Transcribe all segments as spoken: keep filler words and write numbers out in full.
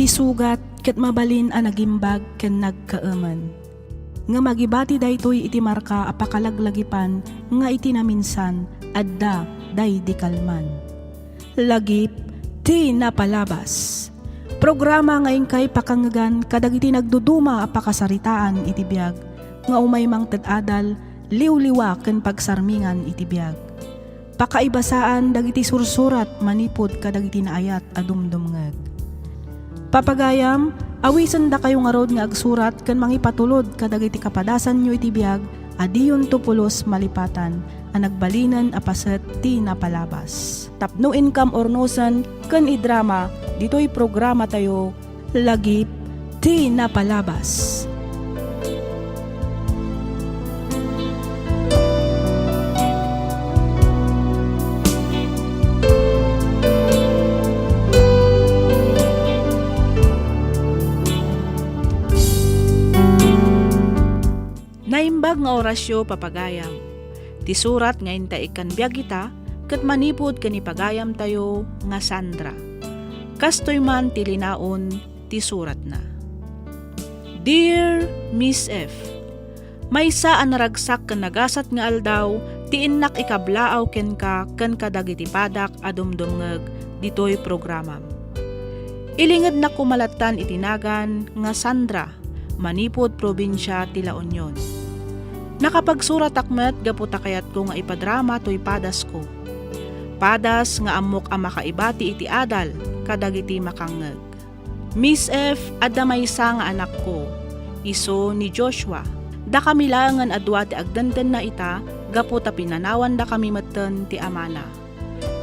Ti sugat ket mabalin a nagimbag ken nagkaemen. Ngem agibati daytoy iti marka a pakalaglagipan nga iti naminsan, adda daydi kalman. Lagip ti napalabas. Programa nga inkay pakangngegan kadagiti nagduduma a pakasaritaan iti biag nga umay mangted adal, liwliwa ken pagsarmingan iti biag. Pakaibasaan dagiti sursurat manipud kadagiti naayat a dumdumngeg. Papagayam, awisendakayo ngarud nga agsurat ken mangipatulod kadagiti kapadasanyo iti biag a diyonto pulos malipatan a nagbalinen a paset ti napalabas. Tapno inkam urnosen ken idrama ditoy programatayo, Lagip ti Napalabas. Naimbag nga orasyo, papagayam. Ti surat nga inta ikkan biag ita ket manipud ken ni pagayamtayo nga Sandra. Kastoy man ti linaon ti suratna. Dear Miss F, maysa a naragsak ken nagasat nga aldaw ti innak ikablaaw kenka ken kadagiti padak a dumdumngeg ditoy programam. Ilingednak koma lattan iti nagan nga Sandra manipud probinsia ti La Union. Nakapagsuratak met gapu ta kayatko nga ipadrama toy padasko. Padas nga ammok a makaibati iti adal kadagiti makangngeg. Miss F, adda maysa nga anakko, isu ni Joshua. Dakami laengen a dua ti agdendenna ita gapu ta pinanawandakami metten ti amana.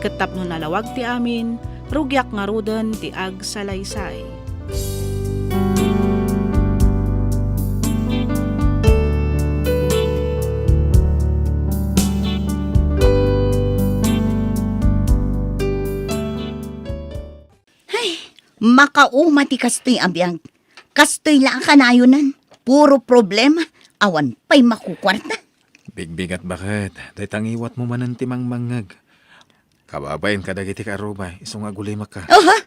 Ket tapno nalawag ti amin, rugiak ngaruden ti agsalaysay. Ay, makauma ti kastoy a biag. Kastoy la a kanayonan. Puro problema. Awan pay makukuarta. Bigbigat baket. Dayta ngiwatmo manen ti mangmangngeg. Kababain kadagiti kaarrubay, isu nga agulimakka. Aha!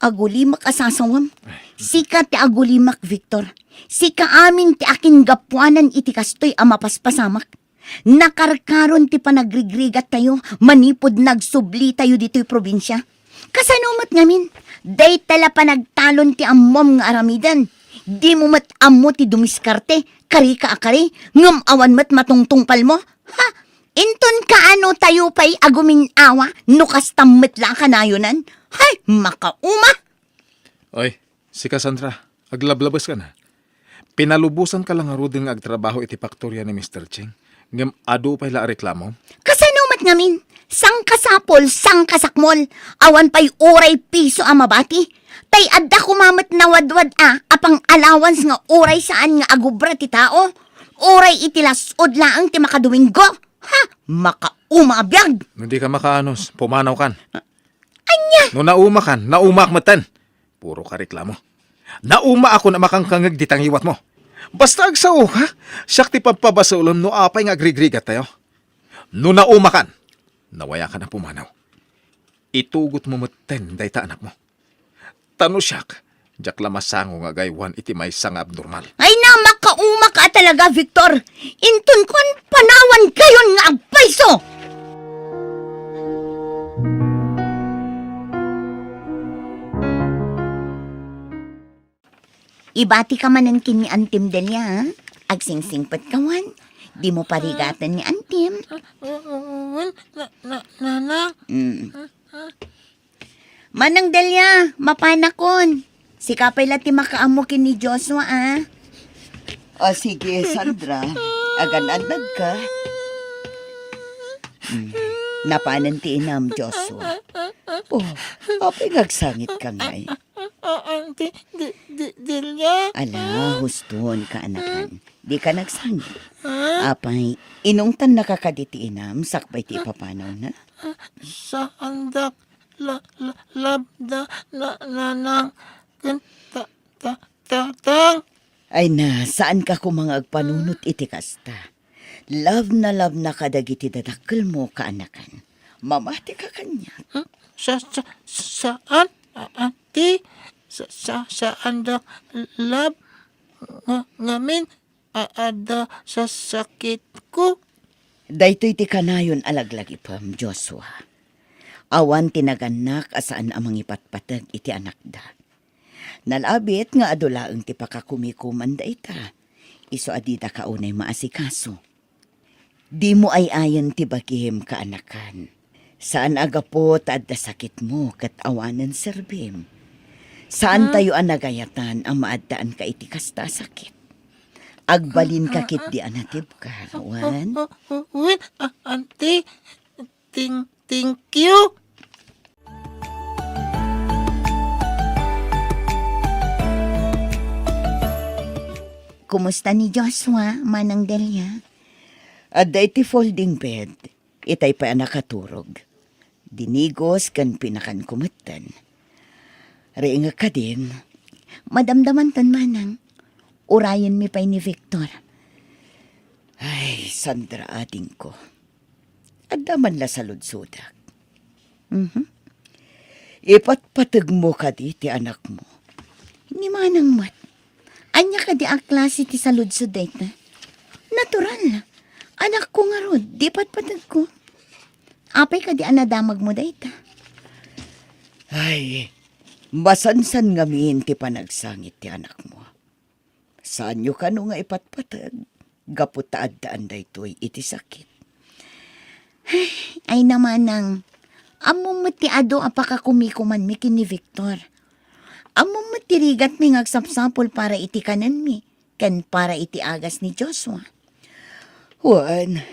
Agulimak a sasawam. Ay. Sika ti agulimak, Victor. Sika amin ti akingapuanan iti kastoy a mapaspasamak. Nakarkaron ti panagrigrigattayo manipud nagsublitayo ditoy probinsia. Kasano met ngamin? Dayta la panagtalon ti ammom nga aramiden. Dimo met ammo ti dumiskarte, karika a kari, ngem awan met matungtungpalmo? Ha? Inton kaano tayo pay agumin-awa no kasta met la a kanayonan? Hay, makauma! Oy, sika Sandra, aglablabeska na. Pinalubosanka la ngaruden nga agtrabaho iti faktoria ni Mister Ching, ngem adu pay la a reklamo? Kasano met ngamin? Sangkasapul, sangkasakmol, awan pay uray piso a mabati. Tay adda koma met nawadwad a, a pang-allowance nga uray saan nga agubra ti tao. Uray iti las-ud laeng ti makadominggo. Ha? Makauma a biag! No di ka makaanos, pumanawkan. Ania? No naumakan, naumaak metten. Puro ka reklamo. Naumaakon a makangkangngeg dita ngiwatmo. Basta agsaoka, siak ti pagpabasolem no apay nga agrigrigattayo. No naumakan, nawayakan a pumanaw. Itugotmo metten dayta anakmo. Ta no siak, diak la masango nga agaywan iti maysa nga abnormal. Ay na, makauma ka talaga, Victor! Inton kuan, panawankayon nga agpayso! Ibati ka manen ken ni Antim Delia, ha? Agsingsingpet ka wen. Dimo parigaten ni Antim. Na, na, nana. Mm. Manang Delia, mapanakon. Sika pay la ti makaammo ken ni Joshua, a. O, sige, Sandra. Agan-annad ka. Hmm. Napanen ti inam, Joshua. O, apay nga agsangit ka ngay? Auntie, di, di, Delia. Ala, huston ka, anakan. Di ka nagsangit. Apay, inungtan na ka kadi ti inam, sakbay ti ipapanawna? Saandak la, la, labda, na, nanang, ken, ta, ta, tatang. Ay na, saan ka koma nga agpanunot iti kasta? Love na love na kadagiti dadakkelmo, kaanakan. Mamati ka kaniak. Hmm? Sa, sa, saan? A-, anti? sa, sa, saanda, love, nga, ngamin, a, adda sa sakitko. Daytoy ti kanayon a laglagipem, Joshua. Awan ti nagannak a saan a mangipatpateg iti anakda. Nalabit nga adu laeng ti pakakumikuman dayta, isu a didaka unay maasikaso. Dimo ay-ayen ti bagim, kaanakan. Saan a gapu ta adda sakitmo ket awanen serbim. Saantayo a nagayatan a maaddaanka iti kasta a sakit. Agbalinka ketdi a natibkar, wen? Wen, a-, anti, ting-, thank you. Kumusta ni Joshua, Manang Delia? Adda iti folding bed. Itay pay a nakaturog. Dinigos ken pinakanko metten. Riingek kadin. Madamdamanton, Manang. Urayenmi pay ni Victor. Ay, Sandra, adingko. Adda man la saludsodak. Mhm. Ipatpategmo kadi ti anakmo? Ni Manang met. Ania kadi a klase ti saludsod dayta? Natural. Anakko ngarud, di patpategko. Apay kadi a nadamagmo dayta? Ay, masansan ngamin ti panagsangit ti anakmo. Saanyo kano nga ipatpateg gapu ta addaan daytoy iti sakit. Ay, Manang, ammom met ti adu a pakakumikumanmi ken ni Victor. Ammom met ti rigatmi nga agsapsapul para iti kanenmi ken para iti agas ni Joshua. Wen,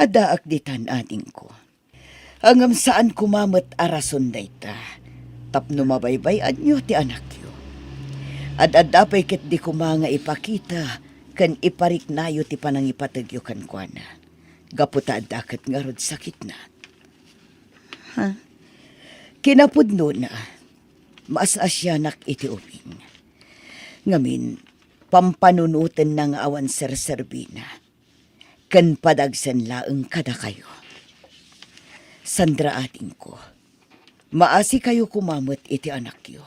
addaak ditan, adingko. Ngem saan koma met a rason dayta tapno mabaybay-anyo ti anakyo. Ad-adda pay ketdi koma nga ipakita ken ipariknayo ti panangipategyo kenkuana, gapu ta adda ket ngarud sakitna. Ha? Kinapudnona, maas-asianak iti ubing. Ngamin, pampanunotenna nga awan serserbina. Ken padagsen laeng kadakayo. Sandra, adingko, maasikayo koma met iti anakyo.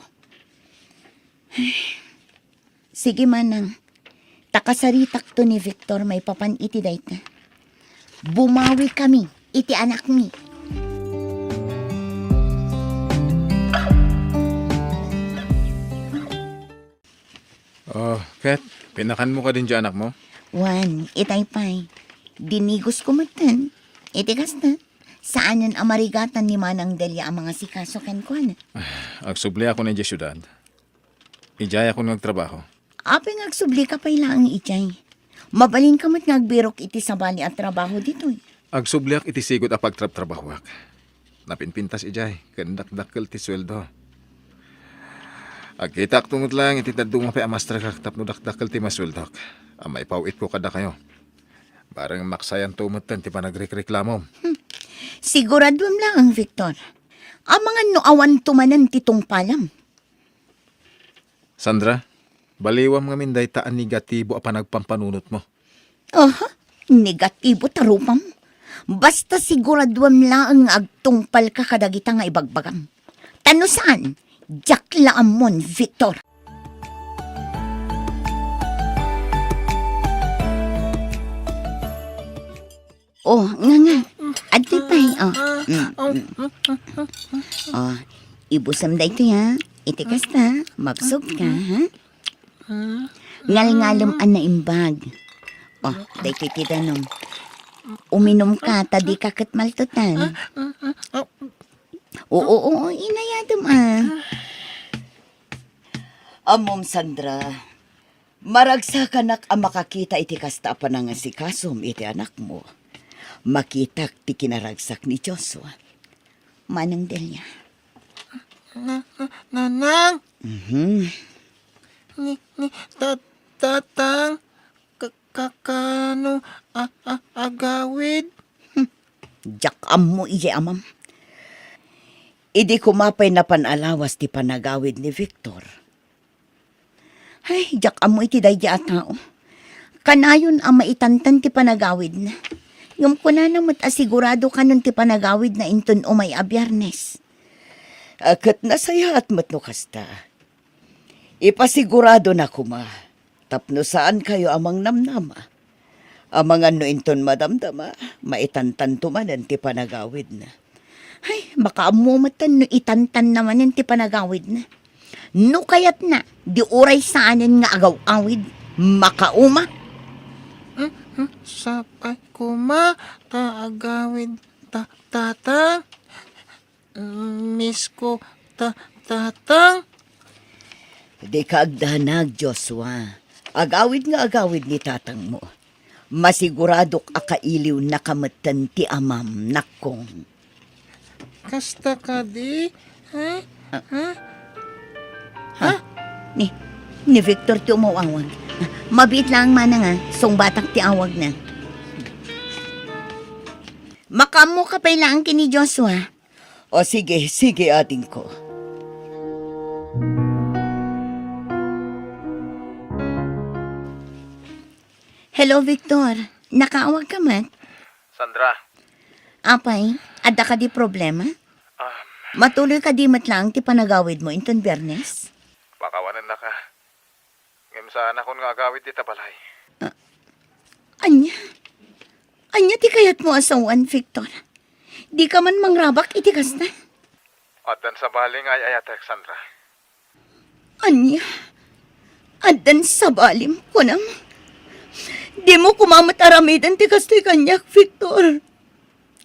Sige, Manang. Ta kasaritakto ni Victor maipapan iti dayta. Bumawikami iti anakmi. Oh, Ket, pinakanmo kadin ti anakmo? Wen, itay pay. Dinigosko metten. Iti kasta, saanen a marigatan ni Manang Delia a mangasikaso kenkuana. Agsubliakon idiay siudad. Idiayakon nga agtrabaho. Apay nga agsublika pay laeng idiay? Mabalinka met nga agbirok iti sabali a trabaho ditoy. Agsubliak iti sigud a pagtrabtrabahoak. Napinpintas idiay, ken dakdakkel ti sueldo. Agkitaakto met laeng iti dadduma pay a masterkak tapno dakdakkel ti masueldok a maipaw-itko kadakayo. Bareng maksayanto metten ti panagrikreklamom. Hmm. Siguraduem laeng, Victor. Amangan no awanto manen ti tungpalam. Sandra, baliwam ngamin dayta a negatibo a panagpampanunotmo. Aha, negatibo ti rupam. Basta siguraduem laeng nga agtungpalka kadagita nga ibagbagam. Ta no saan, diak la ammon, Victor. Oh, nga, nga. Adtoy pay, oh. Mm, mm. Oh, ibusem daytoy, ha. Iti kasta, mabsog ka, ha? Ngalngalem a naimbag. Oh, daytoy ti danom. Uminum ka, ta di ka ket maltutan. Oo, oo, inayadem, ah. Ammom, Sandra, maragsakanak a makakita iti kasta a panangasikasom iti anakmo. Makitak ti kinaragsak ni Joshua. Manang Delia. Na, na, nanang? Mhm. Ni, ni, ta-, tatang, ka-, ka-, kano, a, a, agawid? Hmm. Diak ammo iti amam. Idi koma pay napan a lawas ti panagawid ni Victor. Ay, diak ammo iti daydi a tao. Kanayon a maitantan ti panagawidna. Ngem kunana met a sigurado kanon ti panagawidna inton umay a Biernes. A, ket nasayaat met no kasta. Ipasigurado na koma tapno saankayo a mangnamnama. Amangan no inton madamdama, maitantanto manen ti panagawidna. Ay, makaammo metten no itantanna manen ti panagawidna. No kayatna, di uray saanen nga agaw-awid, makauma. Hmm, hmm, sapay koma ta agawid ta, Tatang. Miss ko, ta-, Tatang. Dika agdanag, Joshua. Agawid nga agawid ni tatangmo. Masiguradok a kailiwnaka metten ti amam, nakkong. Kasta kadi? Ha? Ah. Ha? Ha? Ni, ni Victor ti umaw-awag. Mabiit laeng mana nga, sungbatak ti awagna. Makaammoka pay laeng ken ni Joshua. O sige, sige, adingko. Hello, Victor. Nakaawagka met? Sandra. Apay, adda kadi problema? Ah. Matuloy kadi met laeng ti panagawidmo inton Biyernes? Pakawanennaka. Ngem saanakon nga agawid dita balay. Ah, ania? Ania ti kayatmo a sawen, Victor? Dika man mangrabak iti kasta? Addan sabali nga ay-ayatek, Sandra. Ania? Addan sabalim, kunam? Dimo koma met aramiden ti kastoy kaniak, Victor.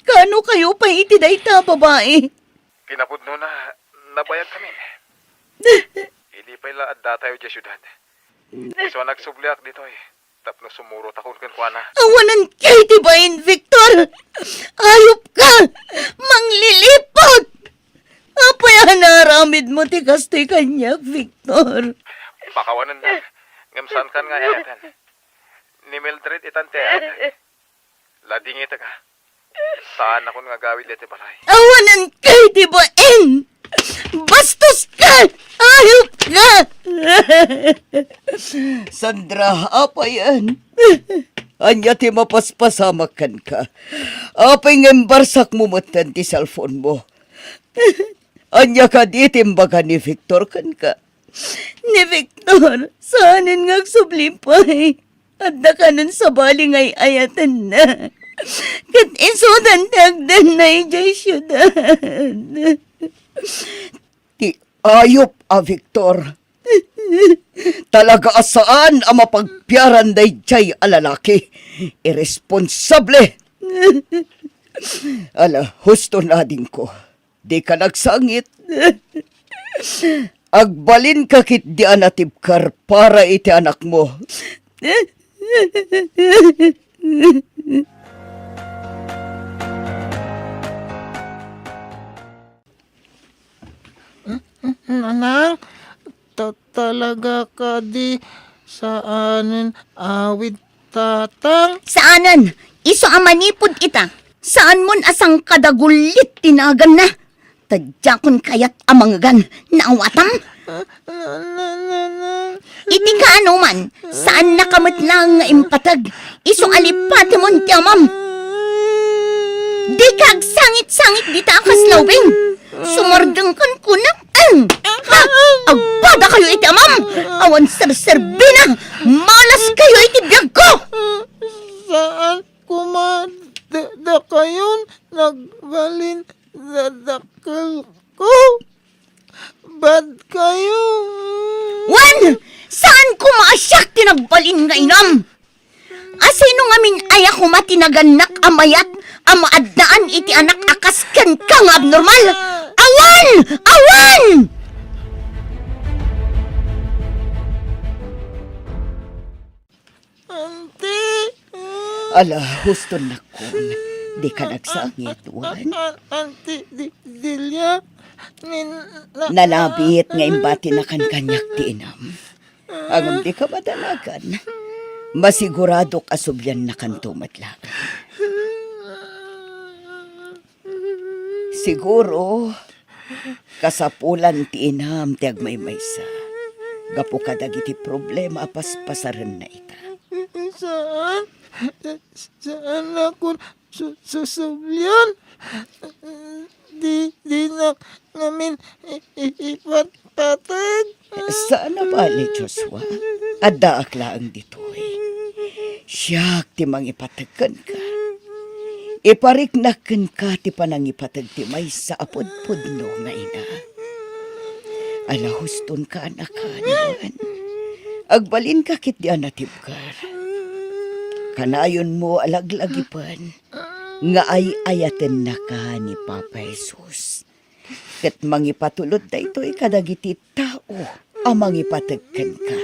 Kaano kayo pay iti dayta a babai? Kinapudnona, nabayagkamin. Idi pay la addatayo idiay siudad. Isu a nagsubliak ditoy tapno sumurotakon kenkuana. Awanen kay ti bain, Victor! Ayupka! Mangliliput! Apay a naaramidmo ti kastoy kaniak, Victor? Pakawanennak. Ngem saankan nga ay-ayaten. Ni Mildred itan ti ay-ayatek. Ladingitek, a. Saanakon nga agawid daytoy balay. Awanen kay ti bain! Bastoska! Ayupka! Sandra, apayen? Ania ti mapaspasamak kenka? Apay nga imbarsakmo metten ti cellphone-mo? Ania kadi ti imbaga ni Victor kenka? Ni Victor, saanen nga agsubli pay. Adda kanen sabali nga ay-ayatenna. Ket isudan ti agdenna idiay siudad. Ti ayup a Victor. Talaga a saan a mapagpiaran daydiay a lalaki. Irresponsable. Ala, husto nadingko. Dika nagsangit. Agbalinka ketdi a natibker para iti anakmo. Nanang, ta-, talaga kadi saanen awid Tatang? Saanen, isu a manipud ita. Saanmon a sangkadagullit ti naganna. Ta diakon kayat a mangngegan, naawatam? Iti kaanoman, saannaka met laeng nga impateg. Isu a lipatemon ti amam. Dika agsangit-sangit dita a kasla ubing. Sumardengkan kunak. Ha? Agpadakayo iti amam. Awan serserbina. Malaskayo iti biagko. Saan koma da-, dakayon nagbalin dadakkelko. Bad kayo. Wen, saan koma a siak ti nagbalin nga inam? A sino ngamin aya koma ti nagannak a mayat a maaddaan iti anak a kas kenka nga abnormal? Awan! Awan! Auntie! Ala, husto, nakkong. Dika nagsangit, wen? A-, a-, Auntie Di-, Delia, nin-, na-, Nalabit nga imbatinakan kaniak ti inam. Ngem dika madanagan. Masiguradok a subliannakanto met laeng. Siguro, kasapulan ti inam ti agmaymaysa gapu kadagiti problema a paspasarenna ita. Saan, saanakon su-, su-, sublian. Di, dinak ngamin i-, i-, ipatpateg. Saan a bale, Joshua. Addaak laeng ditoy. Siak ti mangipateg kenka. Ipariknak kenka ti panangipateg ti maysa a pudpudno nga ina. Ala, hustonka, annakan, wen. Agbalinka ketdi a natibker. Kanayonmo a laglagipen nga ay-ayatennaka ni Papa Jesus. Ket mangipatulod daytoy kadagiti tao a mangipateg kenka.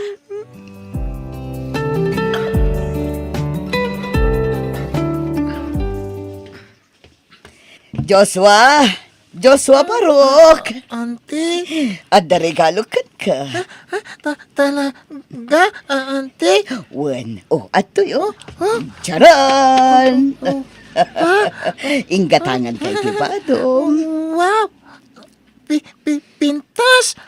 Joshua! Joshua Baruch! Auntie? Adda regalo kenka. Ah, ah, ta-, talaga, ah, Auntie? Wen, oh, adtoy, oh. Huh? Charan! Oh, oh. Ah? Inggatangan kay ti badom. Wow! Pi-, pi-, pintas!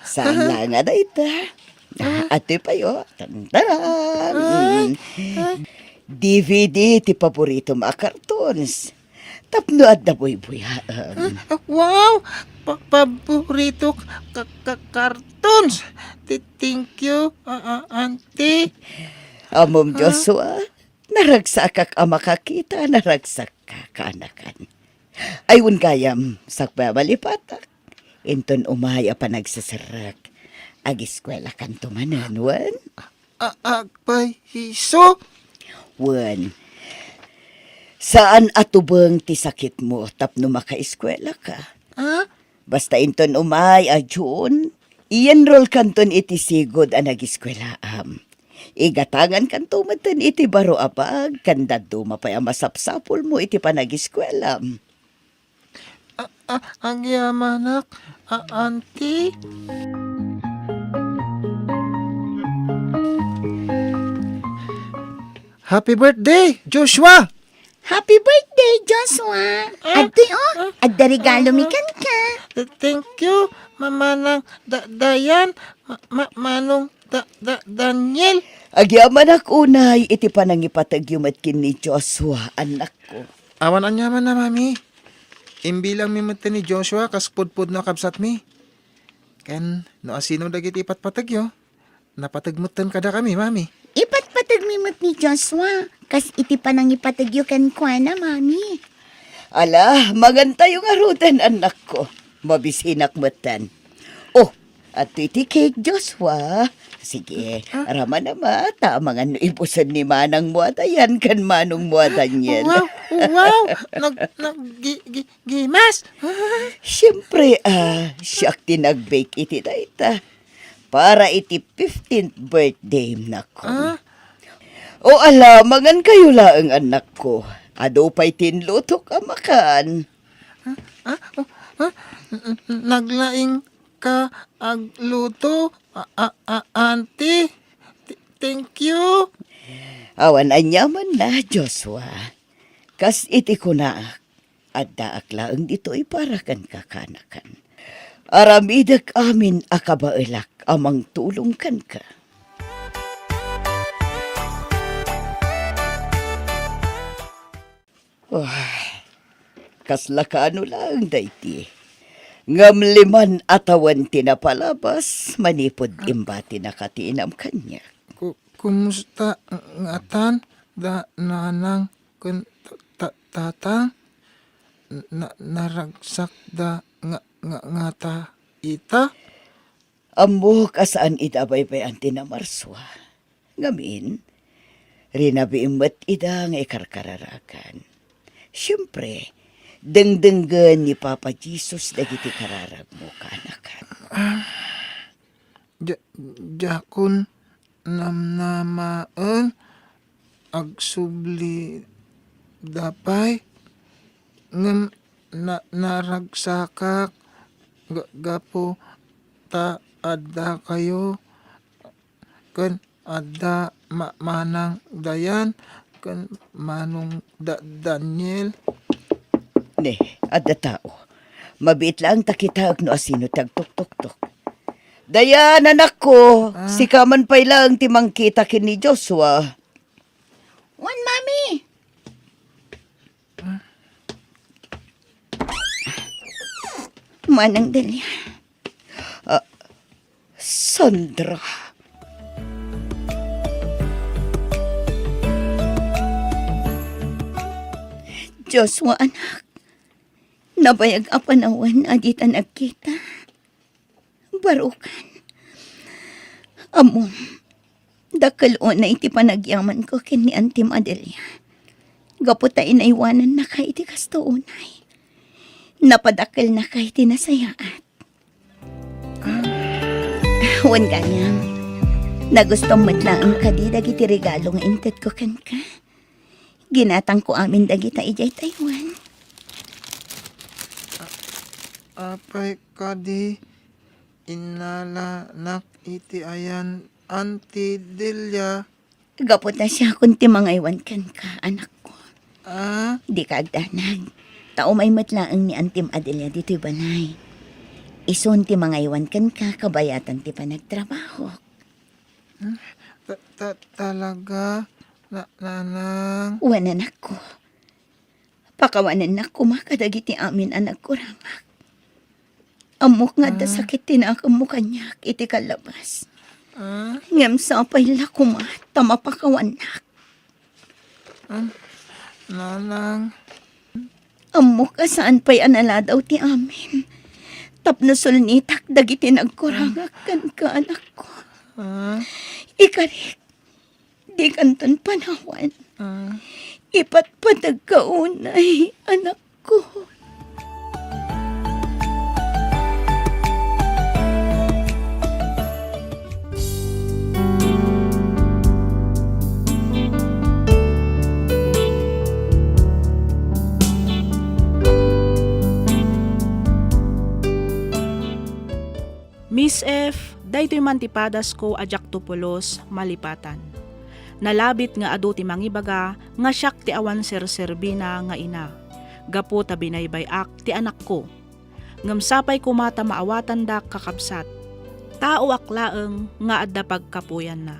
Saan la nga dayta? Ah. Atoy payo. Tantaran! Ay, ay. D V D ti paboritom a cartoons. Tapno adda buybuyaem. Ah, wow! Pa-, paborito ka-, ka-, cartoons! Ti-, thank you, ah, ah, Auntie. Ammom, ah, Joshua, naragsakak a makakita, naragsakka, kaanakan. Ay, wen gayam, sakbay a malipatak, inton umay a panagseserrek, agiskuelakanto manen, wen? A-, agpayso? Wen, saan a tubeng ti sakitmo tapno makaiskuelaka. Ah? Basta inton umay a June, i-enrollkanton iti sigud a nagiskuelaam. Igatangankanto metten iti baro a bag, ken dadduma pay a masapsapulmo iti panagiskuelam. A-, a-, agyamanak, a-, Auntie. Happy birthday, Joshua! Happy birthday, Joshua! Ah, adtoy, oh, ah, adda regalo mi, ah, kenka. Thank you, Mamanang Da-, Dayan, Ma-, Ma-, Manong Da-, Da-, Daniel. Agyamanak unay iti panangipategyo met ken ni Joshua, annakko. Awan aniamanna, Mami. Imbilangmi met ni Joshua kas pudpudno a kabsatmi. Ken no asino dagiti ipatpategyo, napateg metten kadakami, Mami. Ipatpategmi met ni Joshua, kas iti panangipategyo kenkuana, Mami. Ala, mangantayo ngaruden, annakko. Mabisinak metten. Oh, adtoy ti cake, Joshua. Sige, ah, raman ama, ta amangan no ibusen ni manangmo a Dayan ken manongmo a Daniel. Wow, wow, nag-, nag-, gi-, gi-, gimas. Siempre, ah, siak ti nag-bake iti dayta. Para iti fifteenth birthday, nakon. Ah? O ala, mangankayo laeng, annakko. Adu pay ti inlutok a makan. Ah, ah, oh, ah, n-, n-, naglaing ka agluto, a, a, a, Auntie. Th-, thank you. Awan aniamanna, Joshua. Kas iti kunaak, addaak laeng ditoy para kenka, kaanakan. Aramidek amin a kabaelak a mangtulong kenka. Uah, kasla kaano laeng daydi. Ngem liman a tawen ti napalabas manipud imbatinaka ti inam kaniak. Ku-, kumusta ngatan da nanang ken ta-, ta-, tatang? Na-, naragsakda nga, nga, ngata ita? Ammok a saan ida a baybay-an ti namarsua. Ngamin, rinabiim met ida nga ikarkararagan. Siempre, dengdenggen ni Papa Jesus dagiti kararagmo, kaanakan. Ah, dia-, diakon namnamaen, agsubli da pay, ngem na-, naragsakak ga-, gapu ta addakayo, ken adda ma-, Manang Dayan, ken Manong Da-, Daniel. Ne, adda tao. Mabiit laeng ta kitaek no asino ti agtuktoktok. Dayan, anakko, ah, sika man pay laeng ti mangkita ken ni Joshua. Wen, Mami. Manang Delia. Ah, Sandra. Joshua, anak, nabayag a panawen a dita nagkita. Barukan. Ammom, dakkel unay ti panagyamanko ken ni Antim Adelia. Gapu ta inaywanannaka iti kasto unay, napadakkelnaka iti nasayaat. Wen gayam, nagustom met laeng kadi dagiti regalo nga intedko kenka? Ginatangko amin dagita idiay Taiwan. A-, apay kadi, innalanak iti ayan, Auntie Delia? Gapu ta siakon ti mangaywan kenka, anakko. Ah? Dika agdanag. Ta umay met laeng ni Antim Adelia ditoy balay. Isun ti mangaywan kenka kabayatan ti panagtrabahok. Hmm? Ta-, ta-, talaga, na-, nanang? Wen, anakko. Pakawanennak koma kadagiti amin a nagkurangak. Ammok nga adda Ah. sakit ti nakemmo kaniak iti kallabas. Ah? Ngem sapay la koma ta mapakawannak. Ah, nanang. Ammok a saan pay a naladaw ti amin tapno sulnitak dagiti nagkurangak kenka, anakko. Ah. Ikarik, dikanton panawan. Ah. Ipatpategka unay, anakko. Miss F, daytoy man ti padasko a diakto pulos malipatan. Nalabit nga adu ti mangibaga nga siak ti awan serserbina nga ina, gapu ta binaybay-ak ti anakko. Ngem sapay koma ta maawatandak, kakabsat. Taoak laeng nga adda pagkapuyanna.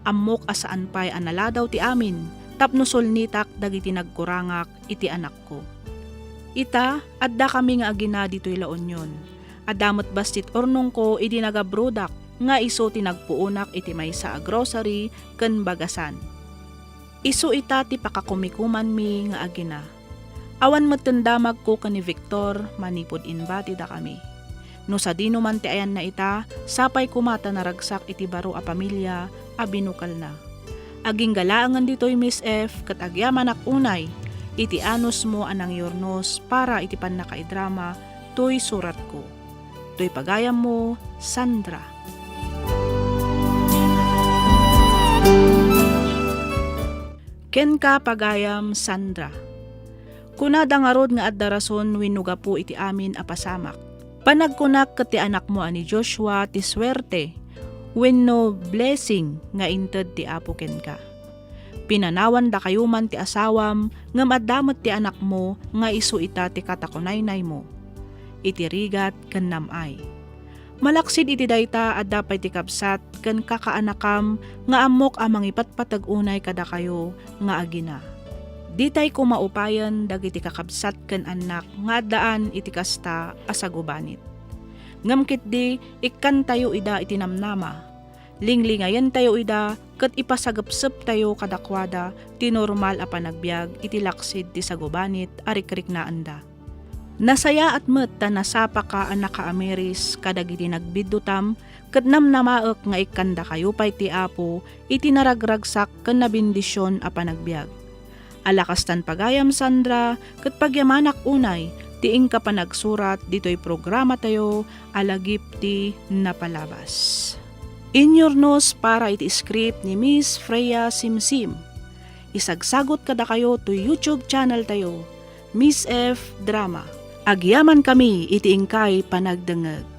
Ammok a saan pay a naladaw ti amin tapno sulnitak dagiti nagkurangak iti anakko. Ita, addakami nga agina ditoy La Union. Adda met bassit urnongko idi nagabrodak nga isu ti nagpuonak iti maysa a grocery ken bagasan. Isu ita ti pakakumikumanmi nga agina. Awan metten damagko ken ni Victor manipud imbatidakami. No sadino man ti ayanna ita, sapay koma ta naragsak iti baro a pamilia a binukelna. Agingga laengen ditoy, Miss F, ket agyamanak unay iti anusmo a nangyurnos para iti pannakaidrama toy suratko. Toy pagayammo, Sandra. Kenka, pagayam Sandra. Kunada ngarud nga adda rason wenno gapu iti amin a pasamak. Panagkunak ket ti anakmo a ni Joshua ti suerte wenno blessing nga inted ti Apo kenka. Pinanawandakayo man ti asawam, ngem adda met ti anakmo nga isu ita ti katakunaynaymo iti rigat ken nam-ay. Malaksid iti dayta, adda pay ti kabsat ken kakaanakam nga ammok a mangipatpateg unay kadakayo nga agina. Ditay koma upayen dagiti kakabsat ken annak nga addaan iti kasta a sagubanit. Ngem ketdi, ikkantayo ida iti namnama. Linglingayentayo ida ket ipasagepseptayo kadakuada ti normal a panagbiag iti laksid ti sagubanit a rikriknaenda. Nasayaat met ta nasapaka a nakaamiris kadagiti nagbiddutam, ket namnamaek nga ikkandakayo pay ti Apo iti naragragsak ken nabendision a panagbiag. Ala kastan, pagayam Sandra, ket pagyamanak unay ti inka panagsurat ditoy programatayo a Lagip ti Napalabas. Inyurnos para iti script ni Miss Freya Simsim. Isagsagut kadakayo toy YouTube channel tayo, Miss F Drama. Agyamankami iti inkay panagdengngeg.